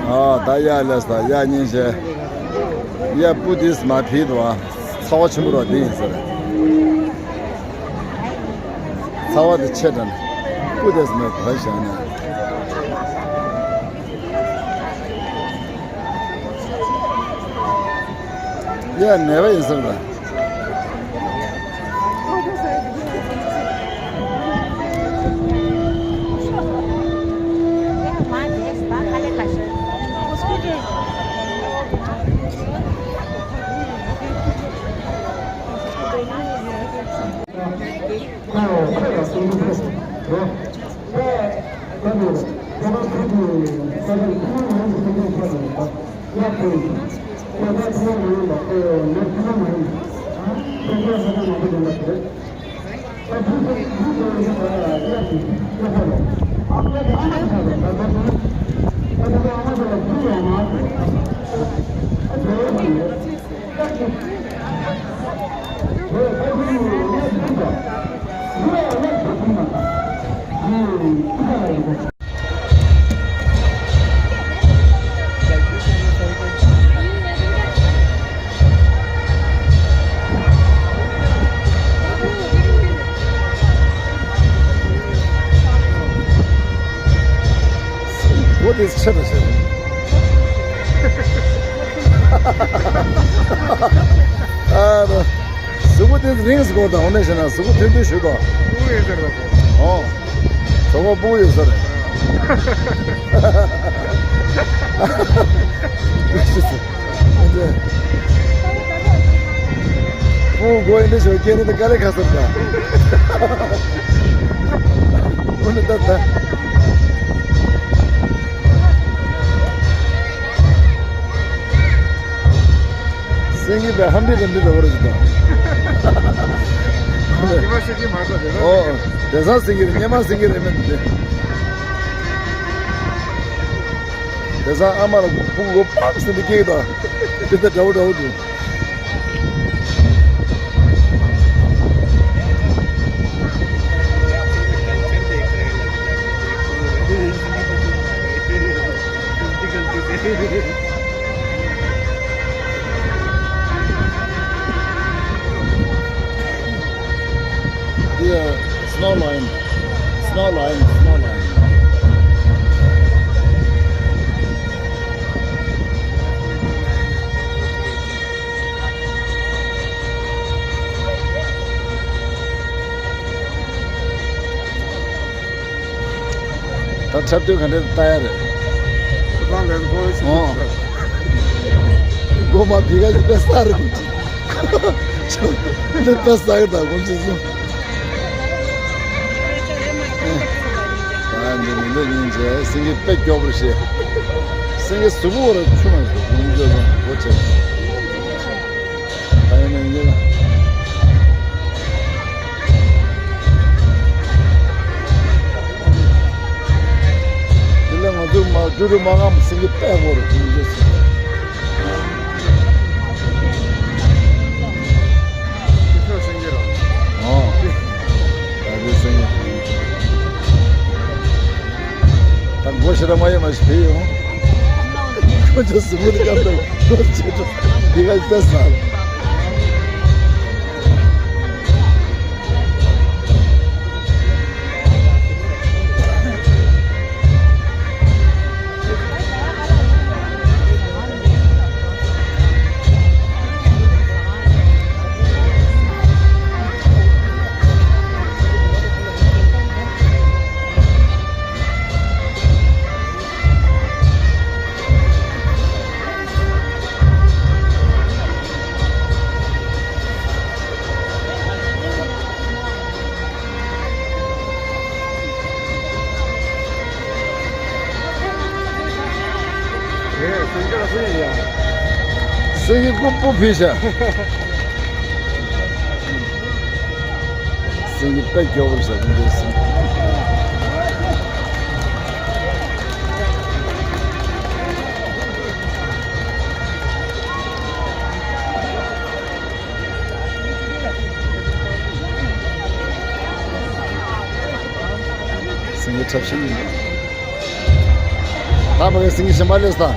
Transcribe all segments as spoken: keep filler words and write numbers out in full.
ཨ་ད་ཡ་ལས་ད་ཡ་སྙིང་རྗེ། ཡ་སྤུ་དེས་མ་ཕིད་བ། ཚ་བ་ཆེན་པོ་ར་དེ་ཡིན་ཟེར། ཚ་བ་དེ་ཆེ་དྲན། སྤུ་དེས་མ་བ་བཞག་ན། ཡ་ནད་པ་ཡིན་ཟེར་ད། སྒོ་དེ་ཆེ་རུ་ཆེ་རུ། ཨ་རོ། གཟུགས་པོ་དེ་རིང་སྒོ་དང་འོ་ནས་བྱས་ན་གཟུགས་པོ་ཐུང་ཐུང་ཞུ་དང་། ཨུ་ཡོད་ཟེར་བ་གོ། ཨོ། གྲོགས་པོ་སྤུ་གུ་ཡོད་ས་རེད། སྤུ་གུ་དགོས་ཡིན་ན་ཞོ་སྐྱེས་རེད་དཀའ་ལས་ཁག་སོང་ད། འོ་ན་ད་ད། སེང་གེ་པའི་ཧམ་པི་རམ་པི་འདྲ་བོ་རེད་ཅིག་དང་། ཉི་མ་སེང་གེ་མ་གཏོགས་དེ་ཚོ། ཨོ། དེང་སང་སེང་གེ་རེད། སྔོན་མ་སེང་གེ་རེད་མིན་འདི། དེང་སང་ཨ་མ་ལ་སྤུ་གུ་པག་ཟིན་དུ་སྐྱེས་དང་། དེ་ལྟ་འདྲ་བོ་འདྲ་བོ་འདུག་འདི་snow line, snow line, snow line. ད་འཁྲབ་སྟོན་ག་འདྲ་ལྟ་ཡ་རེད། ཁོ་ཚང་ལས་ཁོ་ཨོ། སྒོ་མ་བི་ག་ཞིག་པེ་ས་རེད། འདི་པེ་ས་གི་ད་ཁོ་ཚོ་གསུམ། ད་འདི་མི་འདི་ཉིན་བྱས་སེང་གེ་དཔེ་སྐྱོ་པོར་བཤད། སེང་གེ་གཟུགས་པོ་ར་ཆུ་མ་ཟུག་ཁོ་ཚོ་གསུམ་སྒོ་ཆེ། ད་ཡིན་ན་ཡིན། དེ་ལས་ང་ཚོ་མ་ཀྲུ་ཀྲུ་མ་ངམ་སེང་གེ་དཔེ་བོར་ཀྲུ་ཀྲུ་སེང་གེ། ཨོ། ད་དེ་སེང་གེ། ད་སྒོ་ཕྱི་ར་མ་ཡོད་མ་ཞིག་ཕེ་ཡོང་། ཁོ་ཚོ་སུ་མུ་དེ་ཀ་ཏོ་སྒོ་ཕྱི་ར་དེ་ག་ལྟ་ས། སེང་གེ་སྐུ་སྤུ་ཕུལ་བྱ། སེང་གེ་དཔེ་སྐྱོ་བོ་བྱ་གི་འདུག་སེང་སེང་གེ་འཁྲབ་ཤིང་ཡིན། ད་ ཕ་གི་སེང་གེ་གཞན་པ་ལས་ད།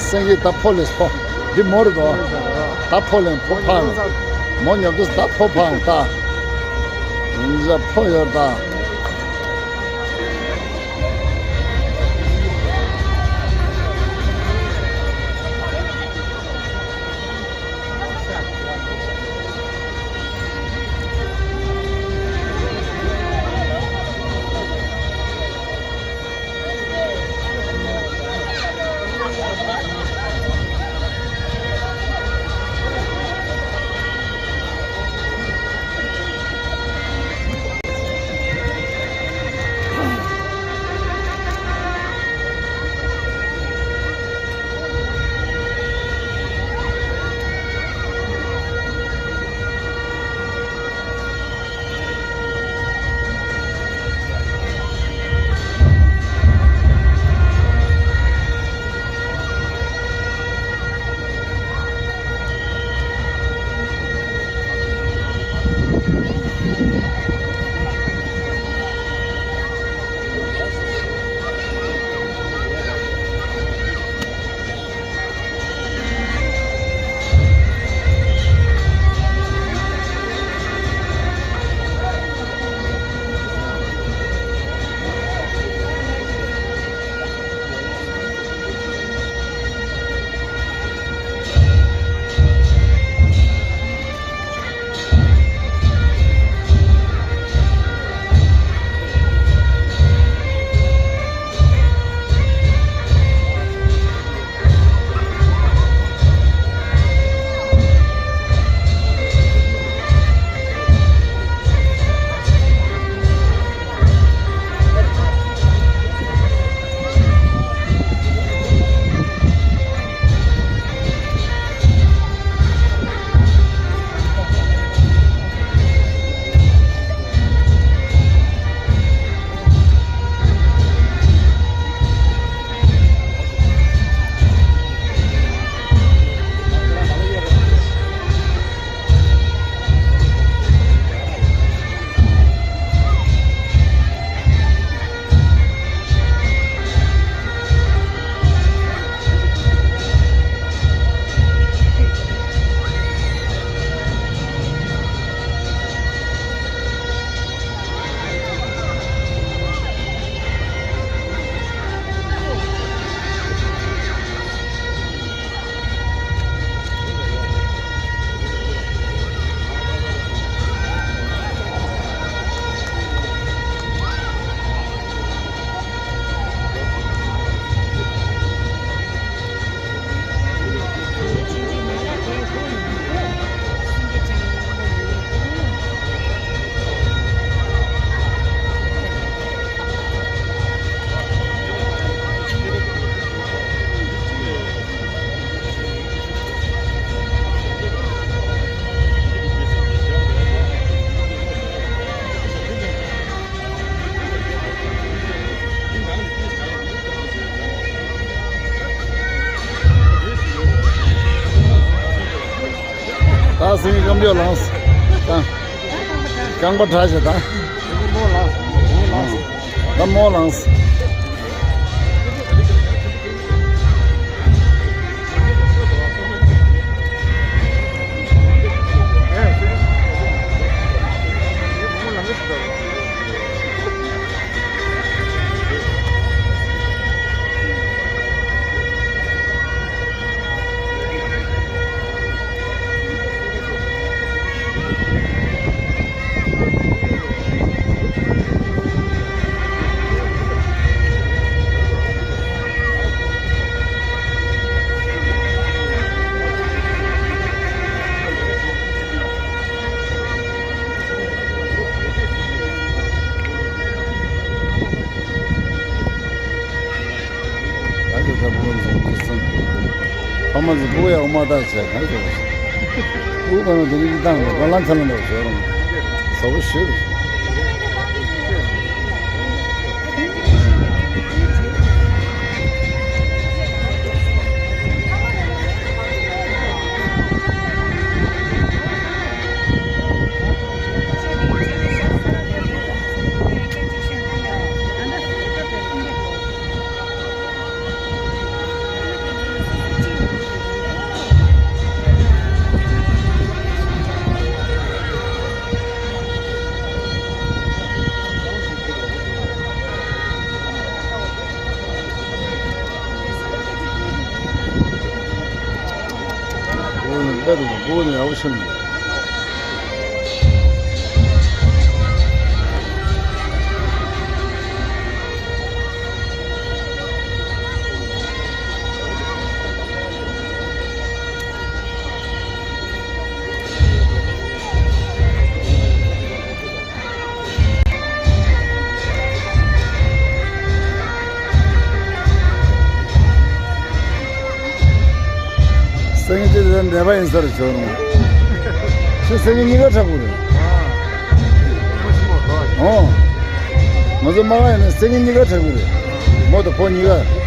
སེང་གེ་ད་ཕོ་ལས་ཕོ། འདི་མོ་རེད་དོ། ད་ཕོ་ལས་ཕོ་ཕང་། མོ་ཉོབ་དུས་ད་ཕོ་ཕང་ད། འདི་ཕོ་ཡོད་ད། ད་སེང་གེ་སྐམ་ཅོག་ལངས། ད་རྐང་པ་བྲག་བྱས་ད། ད་མོ་ལངས། ད་ཁྱོད་ཚ་བུ་གུ་འཛིན་གྱི་སོང་། ཕ་མ་ཚོ་བུ་གུ་ཡག་པོ་མ་བལྟ་བྱས་གང་བྱས། བུ་གུ་གང་ལ་དེ་རིང་བཏང་ནས་གང་ལ་ཁ་ལ་འདྲ་བོ་བཟོ་རུང་། བཟོ་བོ་ཞུ་རེད། ཡག་པོ་ཡག་པོ་ཤོར་འདུག་སེང་གེ་དེ་ནད་པ་ཡིན་ས་རེད་བྱུང་རུང་། ཁྱོད་སེང་གེ་གཉིས་ཀ་འཁྲབ་དགོས་རེད། ཨོ། ང་ཚོ་དམག་ཡིན་ན་སེང་གེ་གཉིས་ཀ་འཁྲབ་དགོས་རེད། མོ་དང་ཕོ་གཉིས་ཀ།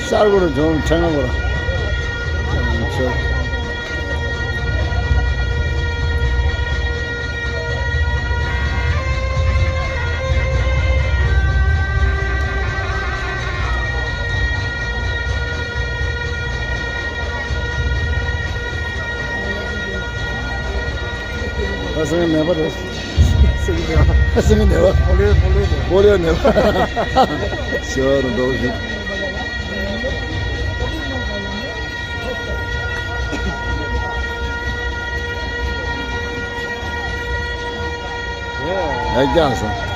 ཤར་གོ་ར་ཇོན་ཕྲེང་ང་གོ་ར། ཨ་སེང་གེ་ནད་པ་རེད། སེང་གེ་ནད་པ། སེང་གེ་ནད་པ། ཕོ་ལོའི་ཕོ་ལོའི་ནད་པ། ཕོ་ལོའི་ནད་པ། ཞོ་རུ་འགྲོ་བཞིན། ཡ་རྒྱག་སོང་།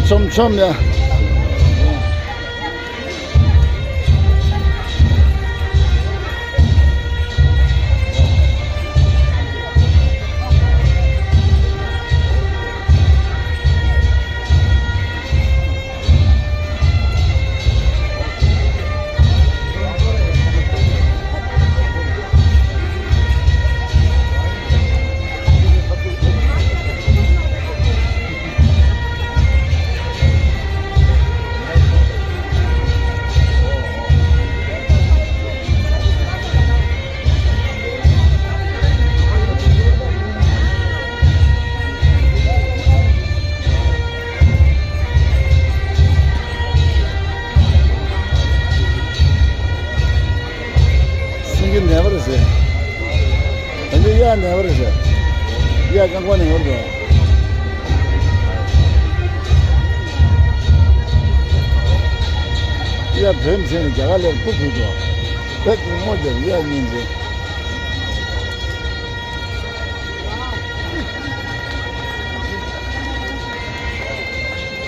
ཆོམ་ཆོམ་ཡ། སེང་གེ་ནད་པ་རེད་ཟེར། ད་ནི་གཡག་ནད་པ་རེད་ཟེར། གཡག་རྐང་པ་ནད་པ་རེད། གཡག་བོད་མི་ཚེ་ནས་རྒྱ་གར་ལ་སྤུ་གུ་འགྲོ། བོད་ཀྱི་སྔོ་རྒྱབ་གཡག་གཉིས་འཛིན།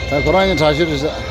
ད་ཁོ་རང་གཉིས་དྲག་ཤོས་རེད་ཤག་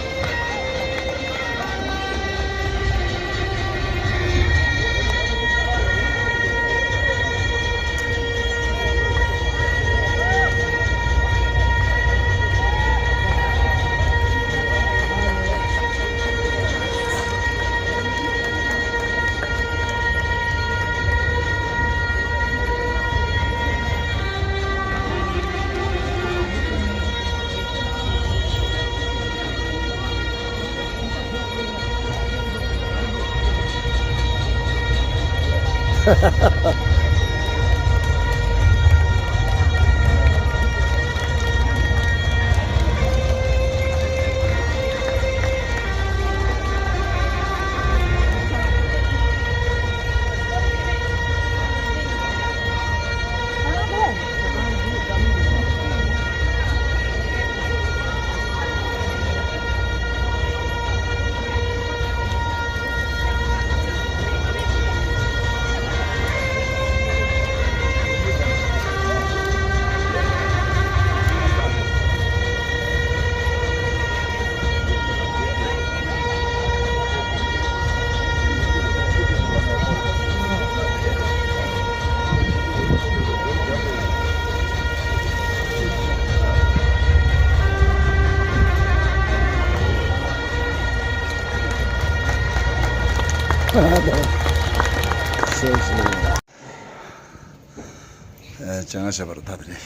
ཨེ། ཅང་ང་ཤ་བར་ད་དེ་རེད།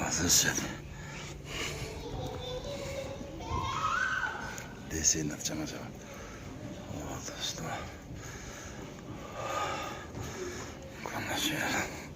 ཨ་ཟེར་ཤེས། དེ་སེ་ན་ཅང་ང་ཤ་བར། ཨ་ཟེར་ཤེས། ཁོ་ན་ཤེས།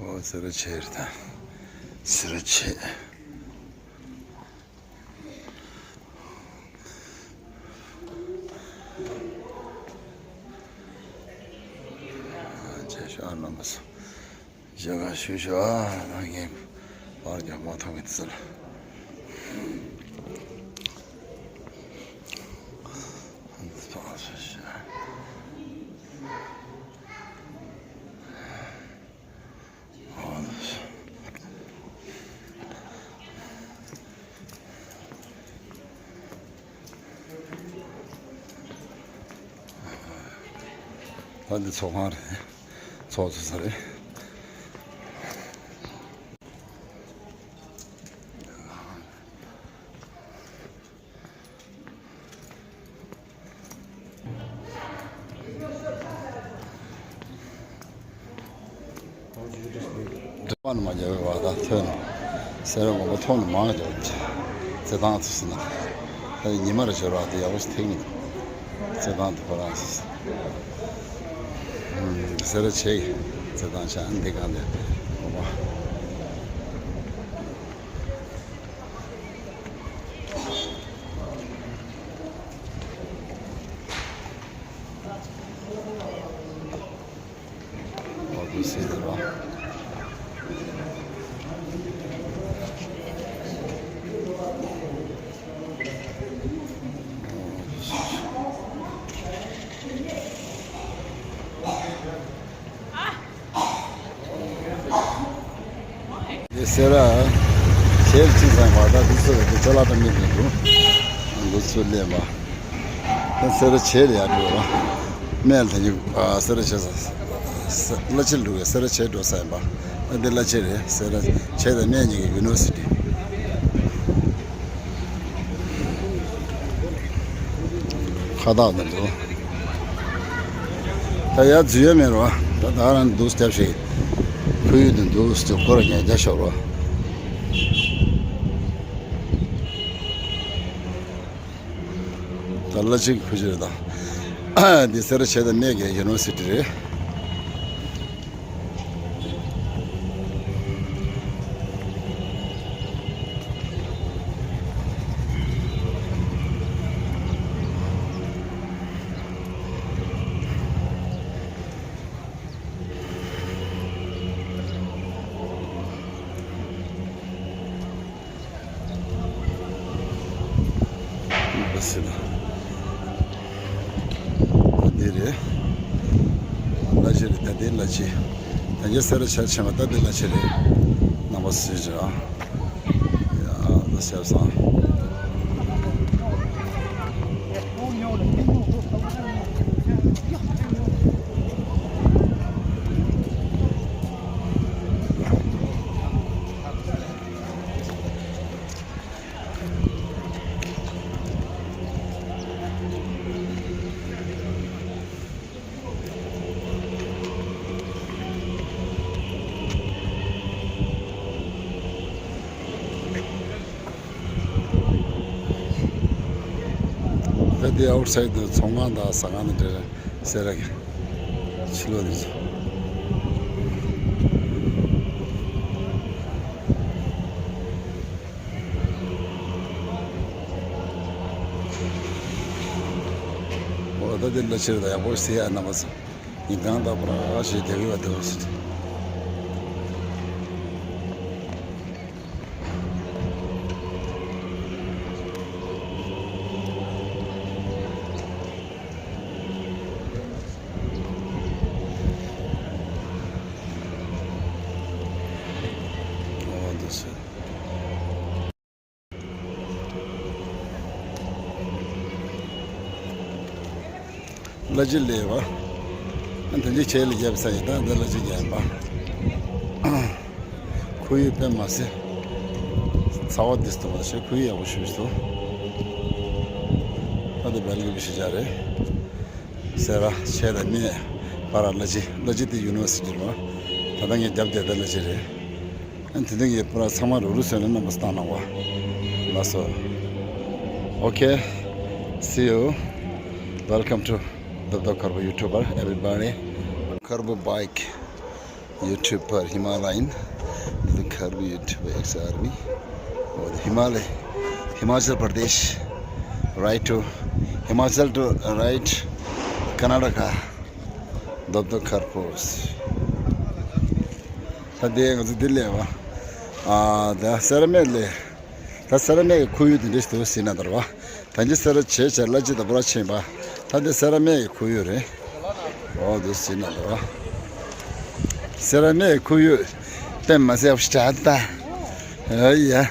ཨོ། སེ་ར་བྱེས་རེད་ད། སེ་ར་བྱེས། ཅེས་ཤ་ཨ་ལམ་པ་སོ། ཞེ་ག་ཞུ་ཞུ་ཨ་རང་གིས་པར་རྒྱག་མ་ཐུབ་གི་ཚུལ། ད་འདི་ཚོགས་ཁང་རེད། ཚོགས་ཚོགས་ས་རེད། དྲི་བ་ནི་མ་རྒྱག་པའི་བར་དང་ཐོན་ནས་སེ་ར་དགོན་པ་མཐོང་ནས་མང་ཡོད་རྩེད་ཐང་དུ་སོང་ན། ད་ཉི་མ་རེ་ཞོར་བ་དེ་ཡག་པོ་ཞིག་ཐེག་མི་འདུག་རྩེད་ཐང་དུ་ཁོ་རང་སེ་ར་བྱེས་ཀྱི་རྩེད་ཐང་ཆགས་འདི་གང་དེ་དགོན་པ། ཨོ་དུ་སི་དེ་རོ། དེ་སེ་ར་བྱེས་ཕྱིན་ཙང་བར་ད་འདི་ཚོ་རེད་དེ་ཅ་ལག་འདྲ་མི་འདུག་འདུག་འདི་ཚོ་ལེན་པ། ད་སེ་ར་བྱེས་ལ་ཡར་འགྲོ་བ། སྨད་ལ་ད་ཉིད་ཨ་སེ་ར་བྱེས་ས་ས་བླ་བྱེས་འགྲོ་བའི་སེ་ར་བྱེས་འགྲོ་ས་ཡིན་པ། ཨ་འདི་བླ་བྱེས་རེད། སེ་ར་བྱེས་དང་སྨད་གཉིས་ཀྱི་ཡུ་ནི་ཝར་སི་ཊི། ཁ་བཏགས་འདི་འདུག་ད་ཡར་འཛུལ་ཡ་མེད་རོ། ད་ད་རང་འདུག་སྐྱབས་ཤིག་ཁོར་ཡུག་འདི་འདུག་སྐྱོ་ཁོ་ར་ཉལ་རྒྱ་ཤོར་རོ། ད་བླ་བྱེས་ཁུལ་རེད་ད། འདི་སེ་ར་བྱེས་དང་སྨད་ཀྱི་ཡུ་ནི་ཝར་སི་ཊི་རེད། འདི་སེ་ད་འདི་རེད། བླ་བྱེས་རེད། ད་འདི་བླ་བྱེས། ད་ངས་སེ་ར་བྱེས་ཕྱིན་པ་ད་འདི་བླ་བྱེས་རེད། རྣམ་པ་སུ་ཞིག་ཨ། ཡ་ད་ཤེས་སོང་། དེ་ཨའུཊ་སའིཌ་དུ་ཚོང་ཁང་དང་ཟ་ཁང་དང་འབྲེལ་སེ་ར་གི་ཕྱི་ལོགས་དེ་ཚོ། འོ་ད་དེ་ལ་ཕྱིར་ད་ཡག་པོ་ཟེར་ཡ་རྣམ་པ་ཚོ། ཉིན་གང་ད་བར་ཞིག་རྒྱག་གི་བ་འདུག་ཟེར། འོ་འདུག་སེ། གླ་ཆ་ལས་པ། ཨ་ད་ཅི་བྱས་ལ་རྒྱབ་ས་ཡིན་ད་འདི་གླ་ཆ་རྒྱག་ཡིན་པ། ཁོར་ཡུག་དཔེ་མ་སྲིད། ཚ་བ་འདི་སྟོང་བ་ཞེས་ཁོར་ཡུག་ཡག་པོ་ཞུས་སོ། ད་འདི་བལ་གི་བི་ཤི་ཅ་རེད། སེ་ར་བྱས་ད་མི་པ་ར་གླ་ཆ་གླ་ཆ་དེ་ཡུ་ནི་ཝར་སི་ཊི་རེད་པ། ད་ལྟ་ངས་རྒྱབ་བསྡད་ད་གླ་ཆ་རེད། ཨ་དེ་འདྲ་ཡོད་པ་ཚང་མ་རུ་རུ་བཟོས་ནས་རྣམ་པ་སྟོན་གནང་བ། ལགས་སོ། Okay, see you. Welcome to Dobdob Kharbo YouTuber, everybody. Kharbo bike YouTuber Himalayan. This is Kharbo YouTuber X R V. Oh, the Himalaya, Himachal Pradesh, right to Himachal to right Karnataka. Dobdob Kharbo. ད་དེ་ང་ཚོ་འདི་སླེབས་པ། ཨ་ད་སེ་ར་སྨད་ལ། ད་སེ་ར་སྨད་ཀྱི་ཁོར་ཡུག་དེ་འདྲ་ཞིག་འདུག་ཟེར་ན་འདྲ་བ། ད་ཅི་སེ་ར་བྱས་བྱས་གླ་ཆ་དང་པོ་ར་ཕྱིན་པ། ད་འདི་སེ་ར་སྨད་ཀྱི་ཁོར་ཡུག་རེད། འོ་འདུག་ཟེར་ན་འདྲ་བ། སེ་ར་སྨད་ཀྱི་ཁོར་ཡུག་དཔེ་མ་སྲིད་ཡག་པོ་ཞིག་དྲག་ད། ཨ་ཡ།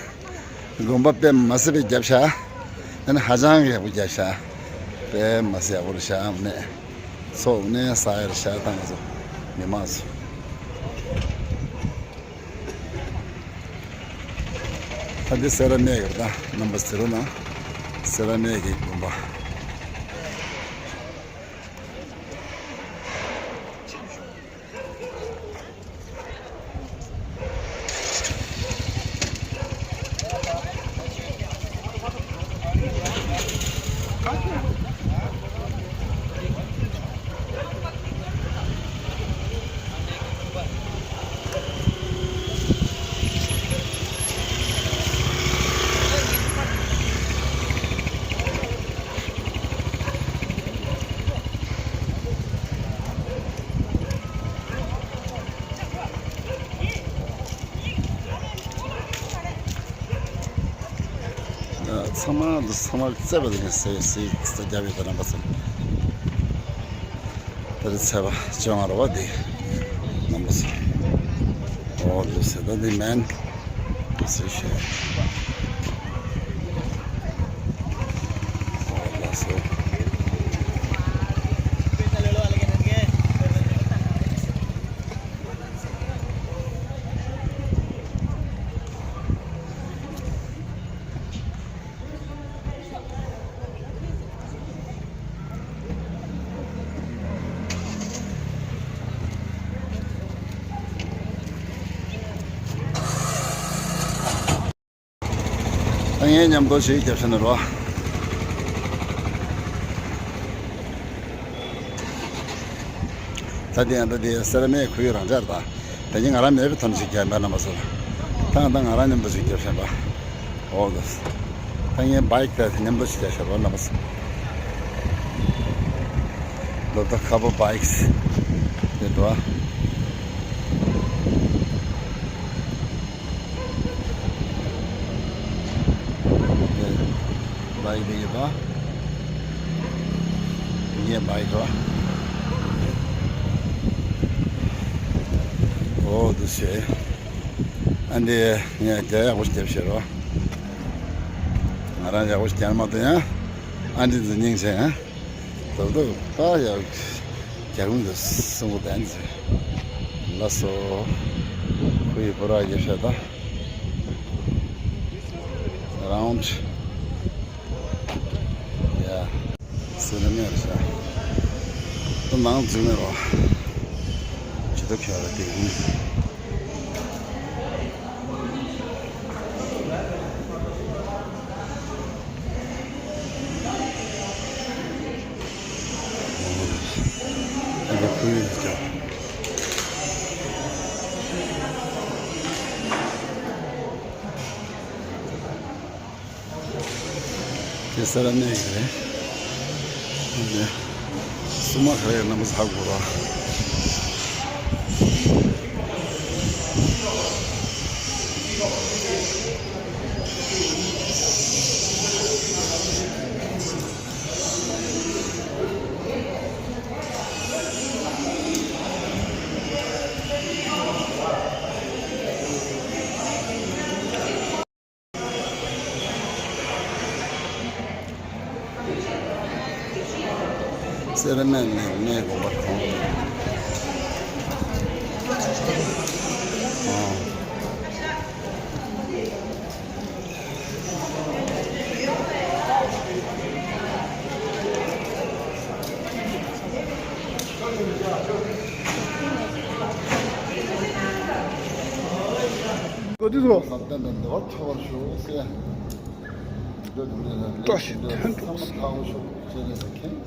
དགོན་པ་དཔེ་མ་སྲིད་པའི་རྒྱབ་ཤ། ཨ་ནི་ཧ་ཅང་གི་ཡག་པོ་རྒྱབ་ཤ། དཔེ་མ་སྲིད་ཡག་པོ་རེད་ཤ་ཨ་ནི། ཚོགས་གནས་ས་ཡར་ཤ་ཐང་ཚོ་མི་མང་ཚོ། ད་འདི་སེ་ར་སྨད་ཀྱི་རེད་ད་རྣམ་པ་ཟེར་རོ་ན། སེ་ར་སྨད་ཀྱི་དགོན་པ། ཚང་མ་འདི་ཚང་མ་རྩེ་བ་དེ་ནས་ཟས་ཟས་རྒྱབ་ཡོད་དེ་རྣམ་པ་ཚོ། དེ་རིང་ཚེས་པ་བཅོ་ལྔ་རེད་བ་འདི། རྣམ་པ་ཚོ། འོ་འདུག་ཟེར་ད་འདི་མན། འདུག་ཟེར་ཞེས། འོ་ལགས་སོ། ད་ངས་མཉམ་དུ་ཞིག་རྒྱབ་ཤ་ནི་རོ། ད་དེ་ཡང་ད་དེ་སེ་ར་སྨད་ཁོར་ཡུག་རང་འཇགས་རེད་ད། ད་ངས་ང་རང་མེད་པའི་ཐོག་ནས་ཞིག་རྒྱབ་པ་རྣམ་པ་ཚོ། ད་ད་ང་རང་མཉམ་དུ་ཞིག་རྒྱབ་ཤ་པ། འོ་དོ། ད་ངས་བྷའིཀ་དེ་མཉམ་དུ་ཞིག་རྒྱབ་ཤ་རོ་རྣམ་པ་ཚོ། Dobdob Kharbo bikes. དེ་འགྲོ། བྷའིཀ་དེ་ཡོད་པ། ངའི་བྷའིཀ་རོ། འོ་འདུག་སེ། ཨ་འདི་ངས་རྒྱ་ཡག་པོ་ཞིག་རྒྱབ་ཤེས་རོ། ང་རང་ཡག་པོ་ཞིག་རྒྱག་མ་ཐུབ་ཡང་། ཨ་འདི་འཛུལ་སྙིང་རྗེ་ཨ། དོ་དོ་པ་ཡག་རྒྱག་མི་འདུག་གསུང་གི་བསྡད་འདུག་ལགས་སོ། ཁོ་ཡི་པོ་ར་རྒྱབ་ཤ་ད། རའུན་ཌི། ཡ། སེ་ར་སྨད་རེད་ཤག་ད་ནང་འཛུལ་མེད་རོ། ཇི་ལྟར་ཁྱོད་ལ་དེ་ཡིན། དེ་སེ་ར་སྨད་ཀྱི་རེད། ཨ་ནི། སྲུང་མ་ག་རེ་ཡོད་ན་མི་ཚ་དགོས་ར། སེ་ར་སྨད་ནས་སྨད་དགོན་པ་གང་། ཨོ། གོ་དུས་སོ། བཀྲ་ཤིས་ཐོན་གྲུབ།